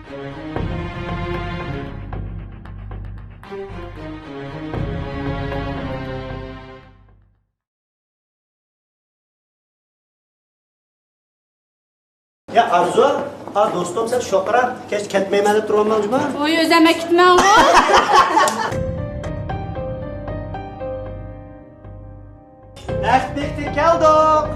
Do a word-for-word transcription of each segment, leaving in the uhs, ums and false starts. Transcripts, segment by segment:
يا ئارزۇ، ھا دوستۇم، سەن شوقىراق، كەچ كەتمەيمەن دەپ تۇرۇۋالماڭ جۇما. ۋوي، ئۆزۈڭ كەتمەڭغۇ. ئەخمەكتە كەلدۇق.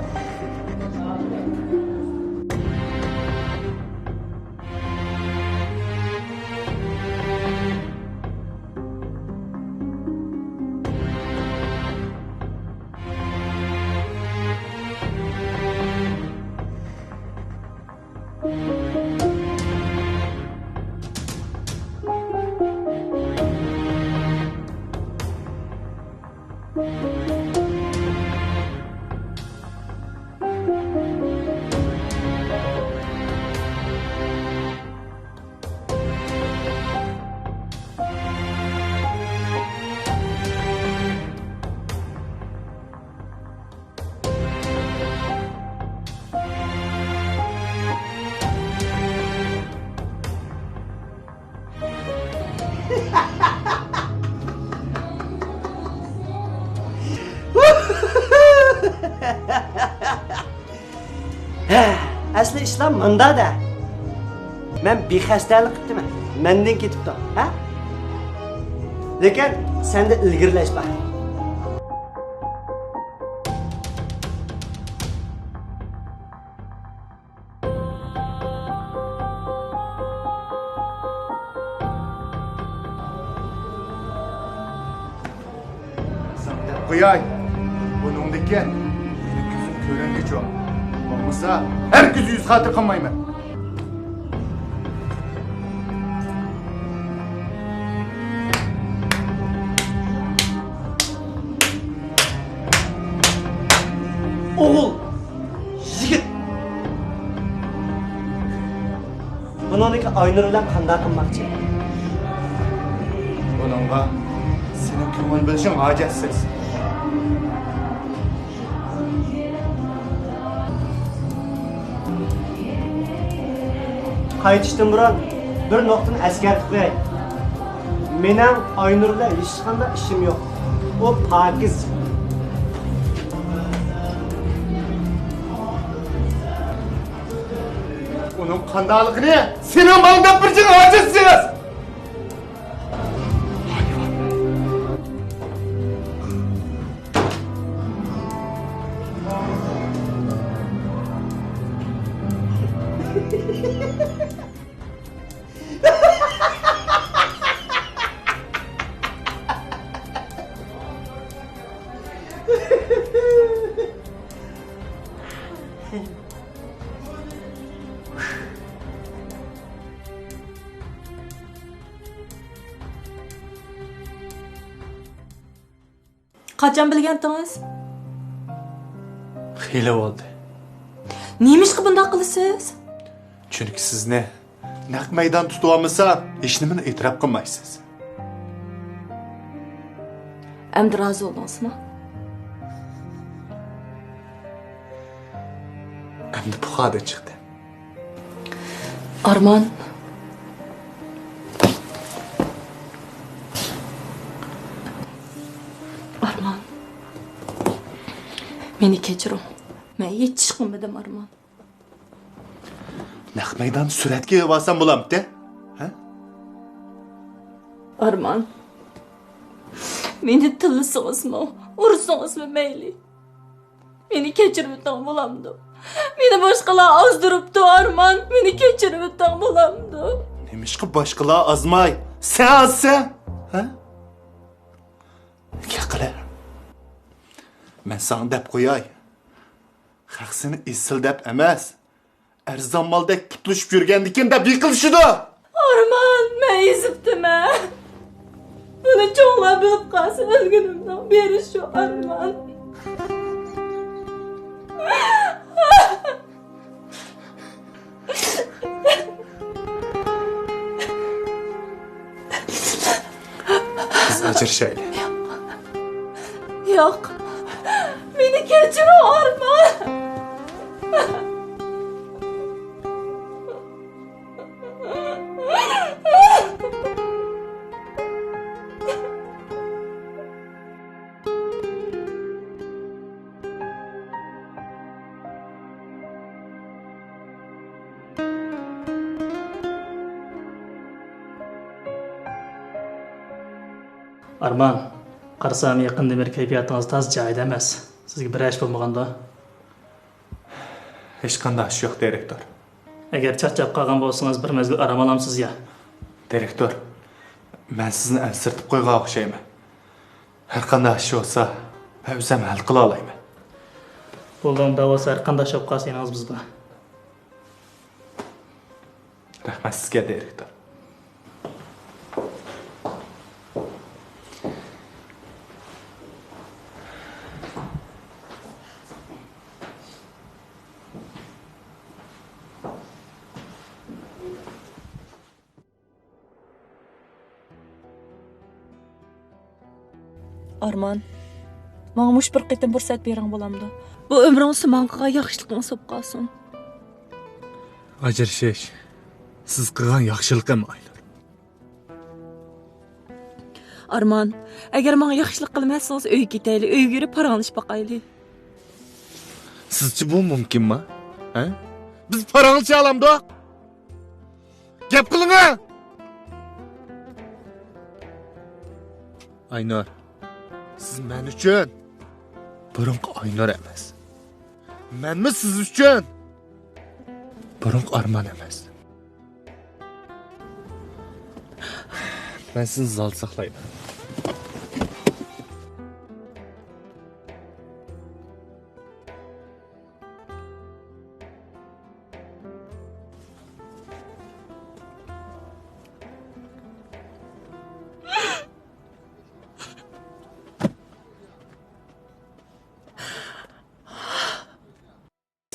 ھە، ئەسلى ئىشلار مۇنداق-دە. مەن بىخەستەلىك قىپتىمەن. مەندىن كېتىپتۇ، ھە؟ لېكىن سەندە ئىلگىرىلەش بار. ساڭا دەپ قوياي، بۇنىڭدىن كېيىن مېنىڭ كۆزۈم كۆرۈنگۈچى بول. بولمىسا، ھەرگىز يۈز خاتىرە قىلمايمەن. ئوغۇل! يىگىت! بۇنىڭدىكى ئاينۇر بىلەن قانداق قىلماقچى؟ بۇنىڭغا سېنىڭ كۆڭۈل بۆلۈشۈڭ ھاجەتسىز. قايتىشتىن بۇرۇن بىر نۇقتىنى ئەسكەرتىپ قوياي. مېنىڭ ئاينۇر بىلەن ھېچقانداق ئىشىم يوق. ئۇ پاكىز. ئۇنىڭ قانداقلىقىنى سېنىڭ ماڭا دەپ بېرىشىڭ ھاجەتسىز! قاچان بىلگەنتىڭىز؟ خېلى بولدى. نېمىشقا بۇنداق قىلىسىز؟ چۈنكى سىزنى نەق مەيدان تۇتۇۋالمىسا، ھېچنېمىنى ئېتىراپ قىلمايسىز. ئەمدى رازى بولدىڭىزمۇ؟ ئەمدى پۇخادىن چىقتى. ئارمان. ئارمان. مېنى كەچۈرۈڭ. مەن ھېچ ئىش قىلمىدىم، ئارمان. نەق مەيدان سۈرەتكە ئېلىۋالسام بولامتى؟ ھە؟ ئارمان. مېنى تىللىسىڭىزمۇ، ئۇرسىڭىزمۇ مەيلى. مېنى كەچۈرۈۋېتىڭ بولامدۇ؟ مېنى باشقىلار ئازدۇرۇپتۇ، ئارمان. مېنى كەچۈرۈۋېتىڭ بولامدۇ؟ نېمىشقا باشقىلار ئازماي، سەن ئازسەن؟ ھە؟ گەپ قىلە. مەن ساڭا دەپ قوياي. خەق سېنى ئېسىل دەپ ئەمەس، ئەرزان مالدەك پۇتلىشىپ يۈرگەندىكىن دەپ يىقىلىشىدۇ. ئارمان، مەن ئېزىپتىمەن. بۇنى چوڭلار بىلىپ قالسا، ئۆلگىنىمنىڭ بىرى شۇ، ئارمان. بىز ئاجرىشايلى. ياق. مېنى كەچۈرۈڭ، ئارمان. ئارمان، قارىسام يېقىندىن بېرى كەيپىياتىڭىز تازا جايىدا ئەمەس. سىزگە بىرەر ئىش بولمىغاندۇ؟ ھېچقانداق ئىش يوق، دىرېكتور. ئەگەر چارچاپ قالغان بولسىڭىز، بىر مەزگىل ئارام ئالامسىز يا؟ دىرېكتور، مەن سىزنى ئەنسىرىتىپ قويغان ئوخشايمەن. ھەرقانداق ئىش بولسا، مەن ئۆزۈم ھەل قىلالايمەن. بولدى، ئۇنداق بولسا ھەرقانداق ئىش بولۇپ قالسا يېنىڭىز بىز بار. رەھمەت سىزگە، دىرېكتور. ئارمان، ماڭا مۇشۇ بىر قېتىم پۇرسەت بېرىڭ بولامدۇ؟ بۇ ئۆمرۈڭ سىز ماڭا قىلغان ياخشىلىقىڭىز بولۇپ قالسۇن. ئاجرىشىش سىز قىلغان ياخشىلىقىم، ئاينۇر. ئارمان، ئەگەر ماڭا ياخشىلىق قىلماسىڭىز، ئۆيگە كېتەيلى، ئۆيگە يۈرۈپ پاراڭلىشىپ باقايلى. سىزچە بۇ مۇمكىنما؟ ھە؟ بىز پاراڭلىشالامدۇق؟ گەپ قىلىڭە! ئاينۇر، سىز مەن ئۈچۈن بۇرۇنقى ئاينۇر ئەمەس. مەنمۇ سىز ئۈچۈن بۇرۇنقى ئارمان ئەمەس. مەن سىزنى زالدا ساقلايمەن.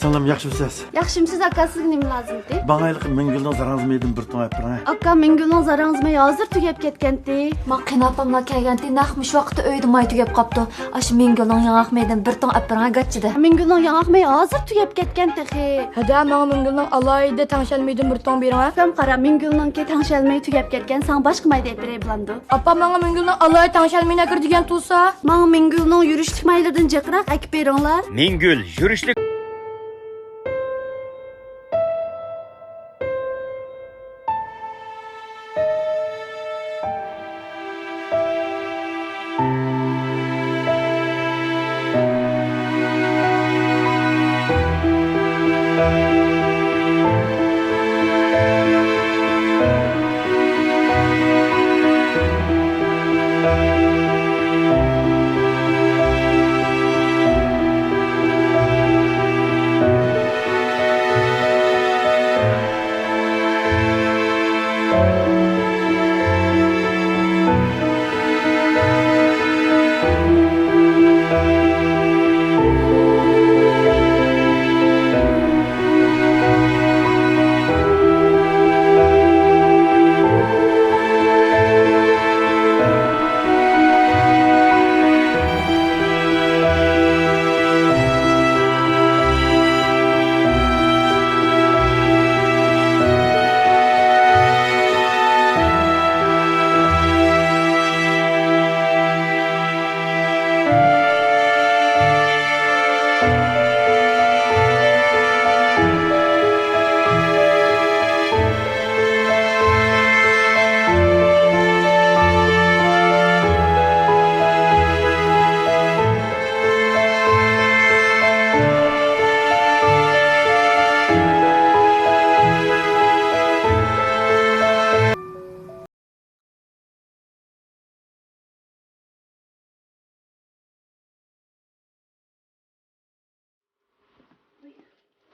سىڭلىم، ياخشىمۇسىز؟ ياخشىمۇسىز ئاكا، سىزگە نېمە لازىمتى؟ ماڭا ھېلىقى مىڭگۈلنىڭ زاراڭزىمىيىدىن بىر توڭ ئەپ بېرىڭە. ئاكا، مىڭگۈلنىڭ زاراڭزىمىيى ھازىر تۈگەپ كەتكەنتى. ما قېيىنئاپام بىلەن كەلگەنتى، نەق مۇشۇ ۋاقىتتا ئۆيدە ماي تۈگەپ قاپتۇ. ئاشۇ مىڭگۈلنىڭ ياڭاق مېيىدىن بىر توڭ ئەپ بېرىڭە، گاچچىدە. مىڭگۈلنىڭ ياڭاق مېيى ھازىر تۈگەپ كەتكەن تېخى. ھەدە، ماڭا مىڭگۈلنىڭ ئالاھىدە تەڭشەلمىيىدىن بىر توڭ بېرىڭە. ئاكام قارا، مىڭگۈلنىڭكى تەڭشەلمىيى تۈگەپ كەتكەن، ساڭا باشقا ماي دەپ بېرەي بولامدۇ؟ ئاپا، ماڭا مىڭگۈلنىڭ ئالاھىدە تەڭشەلمىيىنى ئەكىر دېگەن تۇرسا. ماڭا مىڭگۈلنىڭ يۈرۈشلۈك مايلىرىدىن جىقراق ئەكىپ بېرىڭلار. مىڭگۈل يۈرۈشلۈك.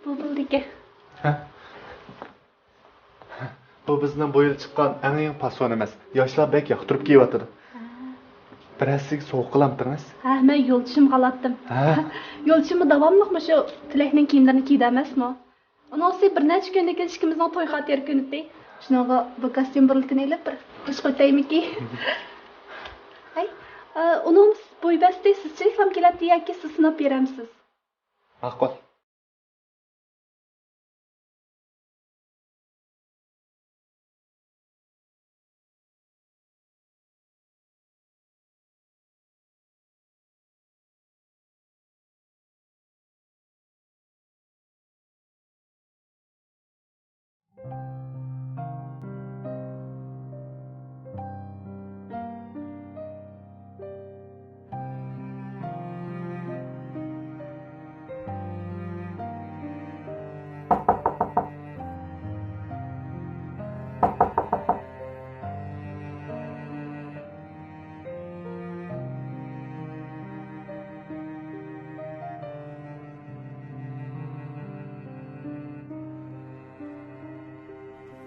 بۇ بولىدىكەن. ھە؟ بۇ بىزنىڭ بۇ يىل چىققان ئەڭ يېڭى پاسونىمىز. ياشلار بەك ياقتۇرۇپ كىيىۋاتىدۇ. ھە. بىرەرسىگە سوۋغا قىلامتىڭىز؟ ھە، مەن يولدىشىمغا ئالاتتىم. ھە؟ يولدىشىممۇ داۋاملىق مۇشۇ تىلەكنىڭ كىيىملىرىنى كىيىدۇ ئەمەسمۇ؟ ئۇنىڭ ئۈستىگە بىر نەچچە كۈندىن كېيىن ئىككىمىزنىڭ توي خاتىرە كۈنىتى. شۇنىڭغا بۇ كاستيۇم بۇرۇلكىنى ئېلىپ بىر قوشۇق ئۆتەيمىكى؟ ھەي، ئا، ئۇنىڭ بوي بەستى سىزچە ئىلھام كېلەتتى ياكى سىز سىناپ بېرەمسىز؟ ماقۇل.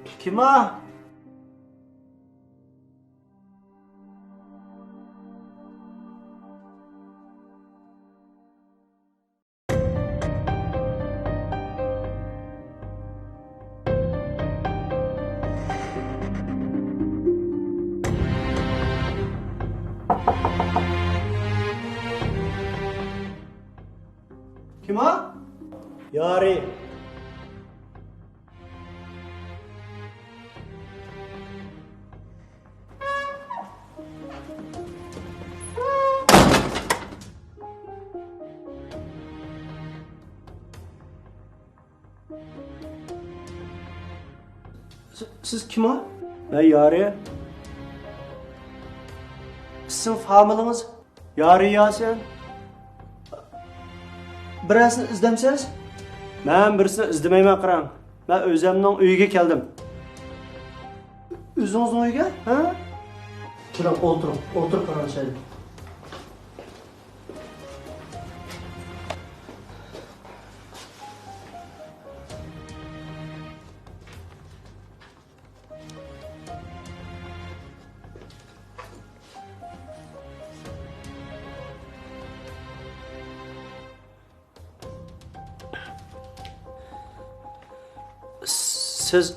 كىم ئۇ؟ كىم ئۇ؟ يارى. سىز، سىز كىم ئۇ؟ مەن يارى. ئىسىم فامىلىڭىز؟ يارى ياسىن. بىرەرسىنى ئىزدەمسىز؟ مەن بىرسىنى ئىزدىمەيمەن، قاراڭ. مەن ئۆزۈمنىڭ ئۆيىگە كەلدىم. ئۆزىڭىزنىڭ ئۆيىگە؟ ھە؟ كېلىڭ، ئولتۇرۇڭ. ئولتۇرۇپ پاراڭلىشايلى. سىز،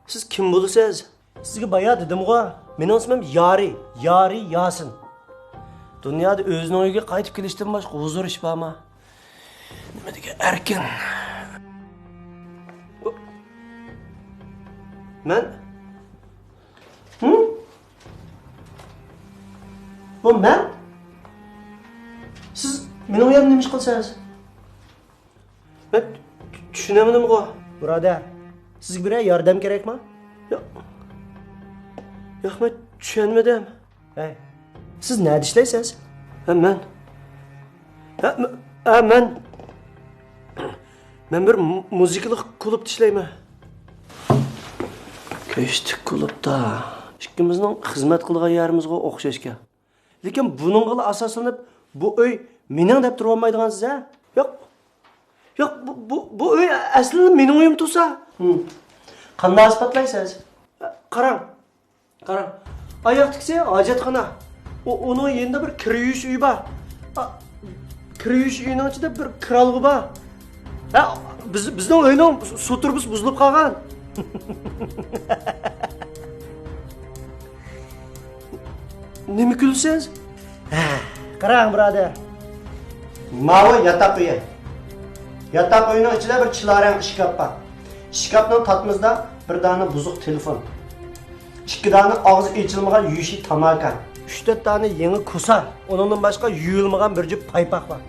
سىز كىم بولىسىز؟ سىزگە بايا دېدىمغۇ، مېنىڭ ئىسمىم يارى، يارى ياسىن. دۇنيادا ئۆزىنىڭ ئۆيىگە قايتىپ كېلىشتىن باشقا ھۇزۇر ئىش بارما؟ نېمە دېگەن ئەركىن. مەن؟ ھە؟ بۇ مەن؟ سىز مېنىڭ يەردە نېمە ئىش قىلىسىز؟ مەن چۈشىنەلمىدىمغۇ. بۇرادەر، سىزگە بىرەر ياردەم كېرەكمۇ؟ ياق. ياق، مەن چۈشەنمىدىم. ھەي، سىز نەدە ئىشلەيسىز؟ ھە، مەن. ھە، م-، ھە، مەن. مەن بىر مۇ-، مۇزىكىلىق كۇلۇبتا ئىشلەيمەن. كۆشتۈك كۇلۇبتا. ئىككىمىزنىڭ خىزمەت قىلىدىغان يېرىمىزغۇ ئوخشاشكەن. لېكىن بۇنىڭغىلا ئاساسلىنىپ، بۇ ئۆي مېنىڭ دەپ تۇرۇۋالمايدىغانسىز، ھە؟ ياق. ياق، بۇ، بۇ، بۇ ئۆي ئەسلىدە مېنىڭ ئۆيۈم تۇرسا. ھىم. قانداق ئىسپاتلايسىز؟ قاراڭ. قاراڭ. ئاياقتىكىسى ھاجەتخانا. ئۇ، ئۇنىڭ يېنىدا بىر كىر يۇيۇش ئۆيى بار. ئا، كىر يۇيۇش ئۆيىنىڭ ئىچىدە بىر كىرئالغۇ بار. ھە، بىز، بىزنىڭ ئۆينىڭ سۇ تۇرۇبىسى بۇزۇلۇپ قالغان. نېمە كۈلىسىز؟ ھە، قاراڭ، بۇرادەر. ماۋۇ ياتاق ئۆيى. ياتاق ئۆيىنىڭ ئىچىدە بىر چىلا رەڭ ئىشكاپ بار. ئىشكاپنىڭ تارتمىسىدا بىر دانە بۇزۇق تېلېفون. ئىككى دانە ئاغزى ئېچىلمىغان يۈشى تاماكا. ئۈچ تۆت دانە يېڭى كوسا. ئۇنىڭدىن باشقا يۇيۇلمىغان بىر جۈپ پايپاق بار.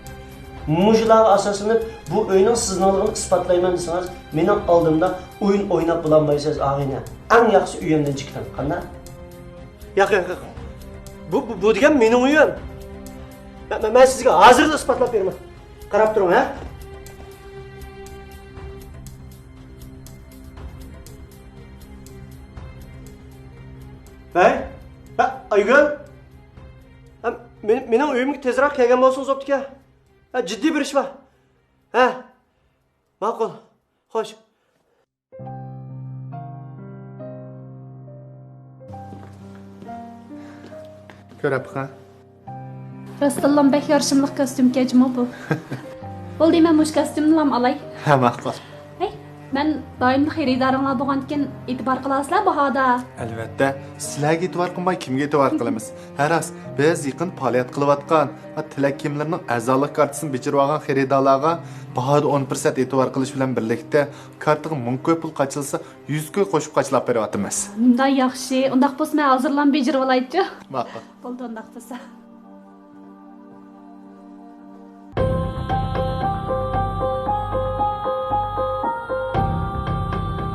مۇشۇلارغا ئاساسلىنىپ، بۇ ئۆينىڭ سىزنىڭلىقىنى ئىسپاتلايمەن دېسىڭىز، مېنىڭ ئالدىمدا ئويۇن ئويناپ بولالمايسىز، ئاغىنە. ئەڭ ياخشىسى ئۆيۈمدىن چىقىڭ. قانداق؟ ياق، ياق، ياق. بۇ، بۇ، بۇ دېگەن مېنىڭ ئۆيۈم. مەن، مەن، مەن سىزگە ھازىرلا ئىسپاتلاپ بېرىمەن. قاراپ تۇرۇڭ، ھە؟ ھەي، ھە، ئايگۈل. ھە، مېنىڭ، مېنىڭ ئۆيۈمگە تېزراق كەلگەن بولسىڭىز بوپتىكەن. ھە، جىددىي بىر ئىش بار. ھە، ماقۇل. خوش. كۆرۈپ بېقىڭ. راستتىنلام بەك يارىشىملىق كاستيۇمكەن جۇمۇ بۇ. بولدى، مەن مۇشۇ كاستيۇمنىلام ئالاي. ھە، ماقۇل. ھەي، مەن دائىملىق خېرىدارىڭلار بولغاندىكىن ئېتىبار قىلارسىلەر باھادا. ئەلۋەتتە، سىلەرگە ئېتىبار قىلماي كىمگە ئېتىبار قىلىمىز؟ ھە، راست، بىز يېقىن پائالىيەت قىلىۋاتقان، ھە، تىلەك كىيىملىرىنىڭ ئەزالىق كارتىسىنى بېجىرىۋالغان خېرىدارلارغا باھادا ئون پىرسەنت ئېتىبار قىلىش بىلەن بىرلىكتە، كارتىغا مىڭ كوي پۇل قاچىلىسا، يۈز كوي قوشۇپ قاچىلاپ بېرىۋاتىمىز. مۇنداق ياخشى. ئۇنداق بولسا مەن ھازىرلا بېجىرىۋالايچۇ. ماقۇل. بولدى ئۇنداق بولسا.